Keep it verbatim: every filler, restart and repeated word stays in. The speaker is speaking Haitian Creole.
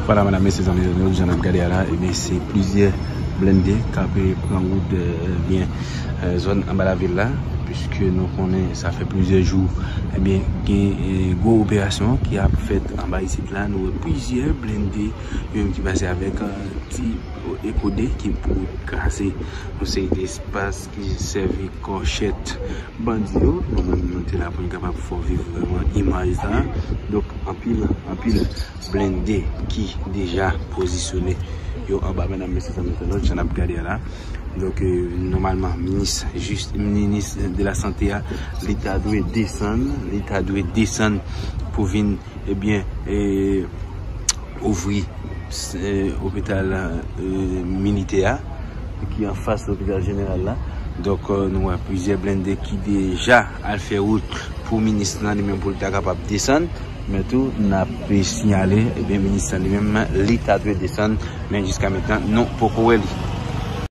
Vwala, medam, mesye, zanmi, zanmi, jan n ap gade a la, ebyen, se plizyè blende k ap pran wout, eh, ebyen, eh, zòn anba lavil la, piske nou konnen sa fè plizyè jou, ebyen, gen, eh, gwo operasyon ki ap fèt anba isit la. Nou wè plizyè blende, yo menm ki pase avèk, eh, ti ekode ki pou kraze yon seri de espas ki sèvi kòchèt bandi yo. Nou menm, nou te la pou n kapab fè w viv vrèman imaj sa. Donk, anpil, anpil blende ki deja pozisyone yo anba, medam, mesye, zanmi, entènot, jan n ap gade a la. Donk, eh, nòmalman, minis jis-, minis de la sante a, li ta dwe desann, li ta dwe desann pou vin, ebyen, eh, ouvri, eh, opital, eh, militè a, ki anfas lopital jeneral la. Donk, eh, nou wè plizyè blende ki deja al fè wout pou minis lan, li menm, pou l ta kapab desann. Men tou, n ap sinyale, ebyen, minis lan li menm, li ta dwe desann, men jiska mentnan, nou poko wè li.